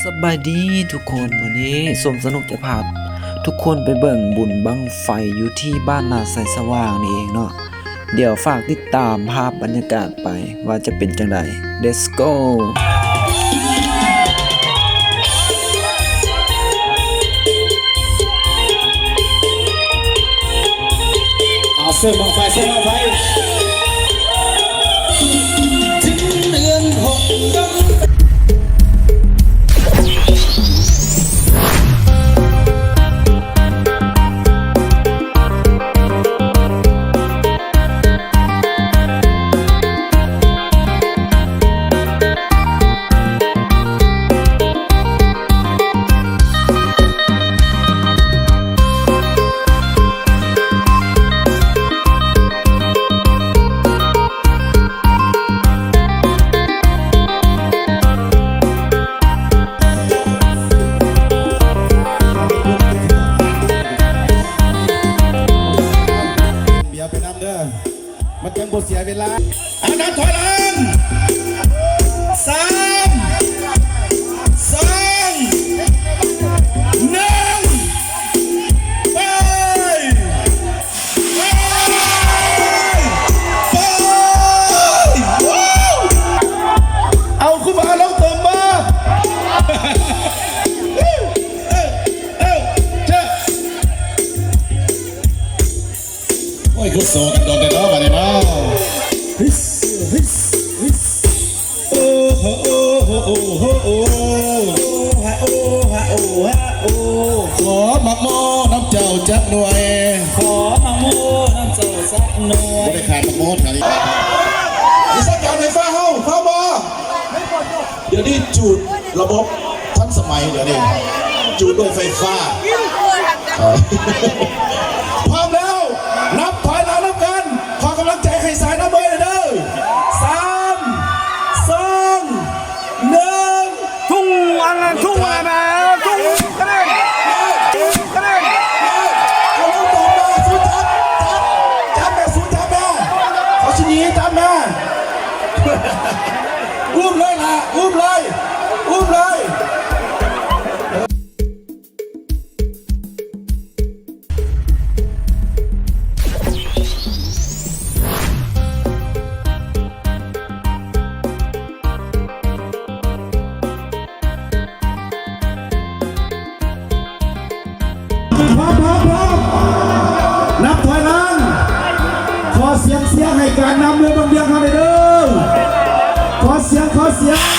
ສະບາຍດີທຸກຄົນ, ມື້ນີ້ສົມສະໜຸກຈະພາທຸກຄົນໄປເບິ່ງບຸນບັ້ງໄຟຢູ່ທີ່ບ້ານນາໄຊສະຫວ່າງນີ້ເອງເນາະ. ດຽວຝາກຕິດຕາມພາບບັນຍາກາດໄປວ່າຈະເປັນຈັ່ງໃດ. Let's go! ເອົາ ເສີບບັ້ງໄຟ ເສີບບັ້ງໄຟ ເດືອນຫົກ ເບຍໄປນຳເດີ ມັນຈັ່ງບໍ່ເສຍເວລາ. ອ່າ ນັບຖອຍຫຼັງ ສາມ ສອງ ໜຶ່ງ ໄປ ໄປ ໄປ ເອົາ ຄູບາລົງຕົມບໍ່? ໂອ້ຍ ຄືໂຊກັນດົນແທ້ເນາະ ບາດນີ້ເນາະ. ໂອ້ໂຫ ໂອ້ໂຫ ໂອ້ໂຫ ໂອ້ໂຫ ໂອ້ໂຫ ໂອ້ໂຫ ໂອ້ໂຫ ໂອ້ໂຫ ໂອ້ໂຫ ໂອ້ໂຫ ຂໍໝາກໂມນຳເຈົ້າຈັກໜ່ວຍ ຂໍໝາກໂມນຳເຈົ້າຈັກໜ່ວຍ ບໍ່ໄດ້ຂາຍໝາກໂມແຖວນີ້. ມີສັນຍານໄຟຟ້າເຮົາ ຟ້າບໍ່? ດຽວນີ້ຈູດລະບົບທັນສະໄໝ ດຽວນີ້ຈູດດ້ວຍໄຟຟ້າ. ເອີ ພ້ອມແລ້ວ ນັບຖອຍຫຼັງນຳກັນ ຂໍກຳລັງໃຈໃຫ້ສາຍນ້ຳເອີຍເດີ. ສາມ ສອງ ໜຶ່ງ ທຸງອັນນັ້ນ ທຸງອັນນັ້ນ ທຸງກະເດັນ ເອົາລົງຕົມມາ ສູ້ຈັບ ຈັບ ຈັບແມ່ ສູ້ຈັບແມ່ ເຂົາຊິໜີ ຈັບແມ່. ອຸ້ມເລີຍລະ ອຸ້ມເລີຍ ອຸ້ມເລີຍ. ພ້ອມ ພ້ອມ ພ້ອມ ນັບຖອຍຫຼັງ. ຂໍສຽງເຊຍໃຫ້ການນຳເມືອງວັງວຽງເຮົາແດ່ເດີ. ຂໍສຽງ ຂໍສຽງ.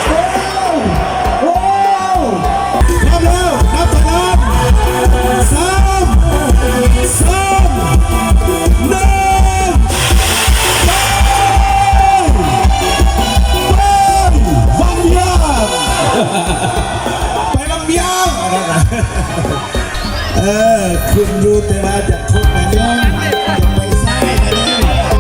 ໂອ້ ໂອ້ ພ້ອມແລ້ວ ນັບຖອຍຫຼັງ ສາມ ສອງ ໜຶ່ງ ໄປ ໄປ ວັງວຽງ ໄປວັງວຽງ. ເອີ ຂຶ້ນຢູ່ແຕ່ວ່າຈະຄົບໄປເມືອງ ຈະໄປຊ້າຍໄປເມືອງ.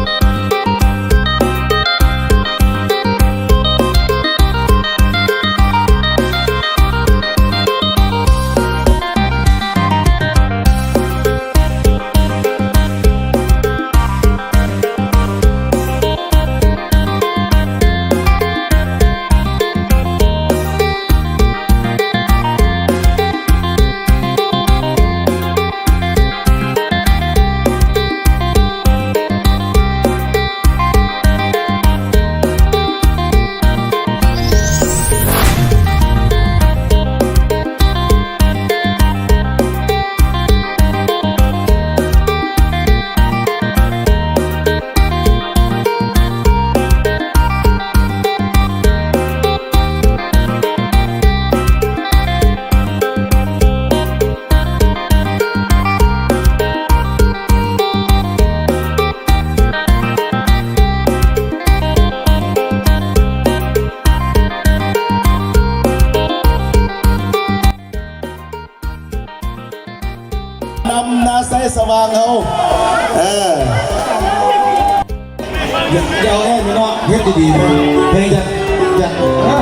ນຳນາໄຊສະຫວ່າງເຮົາ ເອີ ຢ່າ ຢ່າເອົາແອບເນາະ ເຮັດດີໆ ເພງຈັກ ຈັກ ເອີ ອ່າ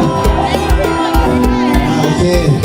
ໂອເຄ.